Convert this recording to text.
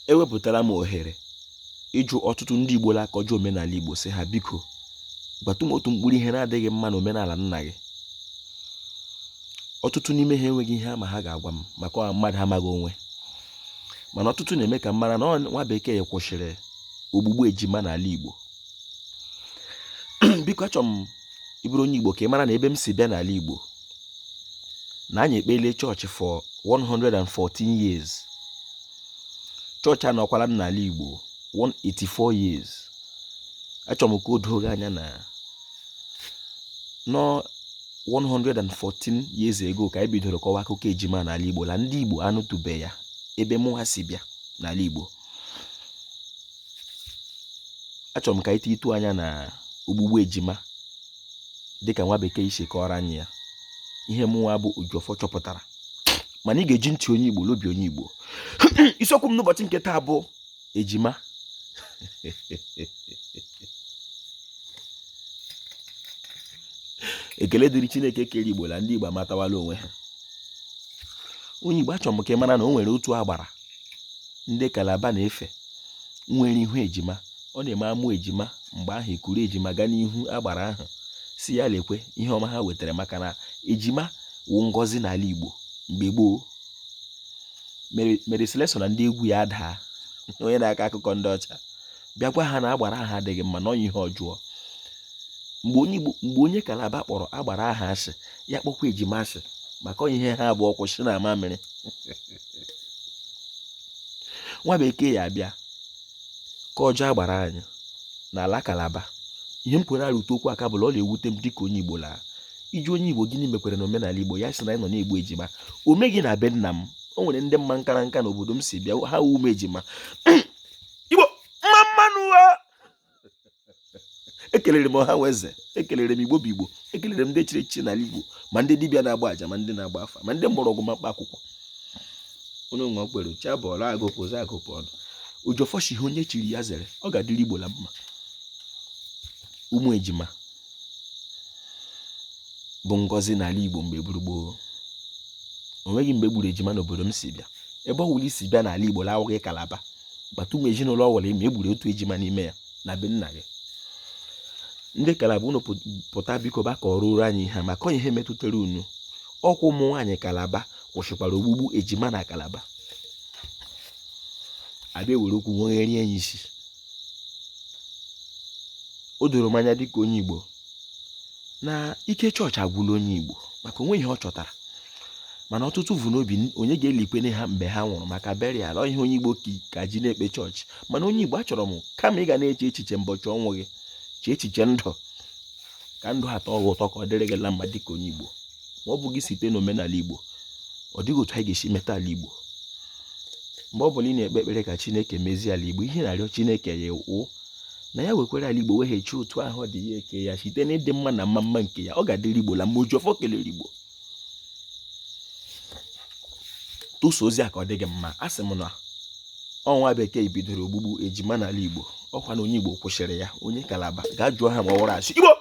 Ewepụtara m ohere ịjụ ọtụtụ ndị Igbo na-akọjọ omenala Igbo sị ha biko gwatụ m otu mkpụrụ ihe na-adịghị mma n'omenala nna gị. Ọtụtụ n'ime ha enweghị ihe ama ha ga-agwa m maka ọ mmadụ amaghị onwe. Mana ọtụtụ na-eme ka m mara na ọ nwa bekee kwụsịrị ogbugbu ejima n'ala Igbo. Biko achọrọ m ị bụrụ onye Igbo ka ị mara na ebe m si bịa n'ala Igbo na anyị ekpele chọọchị for 114 years. Chọọchị anọkwala n'ala Igbo 184 years. Achọrọ m ka o doo gị anya na nọ 114 years ago ka anyị bidoro kọwa akụkọ ejima n'ala Igbo la ndị Igbo anụtụbe ya ebe mụnwa si bịa n'ala Igbo. Achọrọ m ka anyị titụ anya na ogbugbu ejima dịka nwa bekee si kọọrọ anyị ya, ihe mụnwa bụ Ojiọfọ chọpụtara. Mana ị ga-eji ntị onye Igbo l'obi onye Igbo. Isiokwu m n'ụbọchị nke taa bụ ejima. Ekele dịrị Chineke kere Igbo la ndị Igbo amatawala onwe ha. Onye Igbo, achọrọ m ka ị mara na o nwere otu agbara ndị Kalaba na-efe nwere ihu ejima. Ọ na-eme amụ ejima mgbe ahụ ekuru ejima gaa n'ihu agbara ahụ sị ya lekwe ihe ọma ha wetara, maka na ejima wụ ngọzi n'ala Igbo mgbe gboo. Mary Slessor na ndị egwu ya daa onye na-akọ akụkọ ndị ọcha bịa gwa ha na agbara ahụ adịghị mma na ọ ihe ọjọọ. Mgbe onye Kalaba kpọrọ agbara ahụ asị, ya kpọkwa ejima asị maka ihe ha abụọ kwụsị na mamịrị. Nwa bekee ya abịa ka ọjọọ agbara anyị n'ala Kalaba. Ihe m kwere arụte okwu aka bụ na ọ na-ewute m dịka onye Igbo la iji onye Igbo gịnị mekwere na omenala Igbo ya sị na anyị nọ na-egbu ejima. O meghị na be nna m. O nwere ndị mma nkara nka n'obodo m si bịa, ha wụ ụmụ ejima. Igbo mma mma nụ. Ekelere m ọha nwe eze, ekelere m Igbo bụ Igbo, ekelere m ndị chiri echichi n'ala Igbo, ma ndị dibịa na-agba aja, ma ndị na-agba afa, ma ndị mgbọrọgwụ ma mkpa akwụkwọ. Onye nwe okpere chi abụọla agụpụ ụzọ agụpụ ọnụ. Ojiọfọ shi ihe onye chiri ya zere, ọ ga-adịrị Igbo la mma. Ụmụ ejima bụ ngọzi n'ala Igbo mgbe gburu gboo. O nweghị mgbe gburu ejima n'obodo m si bịa. Ebe ọ wụla i si bịa n'ala Igbo la-awụghị Kalaba, gbata ụmụ ezinụlọ ọ wụla ma e gburu otu ejima n'ime ya na be nna gị. Ndị Kalaba unu pụta biko ba kọrọ anyị ihe maka ihe metụtara unu. Ọkwa ụmụ nwaanyị Kalaba kwụsịkwara ogbugbu ejima na Kalaba. Abịa were okwu nwegherie ya isi. O doro m anya dịka onye Igbo na ike chọọchị agwụla onye Igbo maka o nwe ihe ọ chọtara. Mana ọtụtụ vu n'obi onye ga-elikwene ha mgbe ha nwụrụ maka burial, ọ ihe onye Igbo ka ji na-ekpe chọọchị. Mana onye Igbo, achọrọ m kama ị ga na-eche echiche mbọchị ọnwụ gị, chee echiche ndụ, ka ndụ atọ gị ụtọ, ka ọ dịrị gị la mma dịka onye Igbo. Ma ọ bụghị site n'omenala Igbo, ọ dịghị otu anyị ga-esi meta ala Igbo. Mgbe ọ bụla ị na-ekpe ekpere ka Chineke mezie ala Igbo, ihe na-arịọ Chineke ya wụ na ya wekwere ala Igbo weghachi otu ahụ ọ dị ya eke ya site n'ịdị mma na mma mma nke ya. Ọ ga-adịrị Igbo la mma. Ojiọfọ kelere Igbo. Tụsa ozi a ka ọ dị gị mma. A sị m na ọ nwa bekee bidoro ogbugbu ejima n'ala Igbo, ọkwa na onye Igbo kwụsịrị ya, onye Kalaba. Gaa jụọ ha ma ọ wụrụ asị. Igbo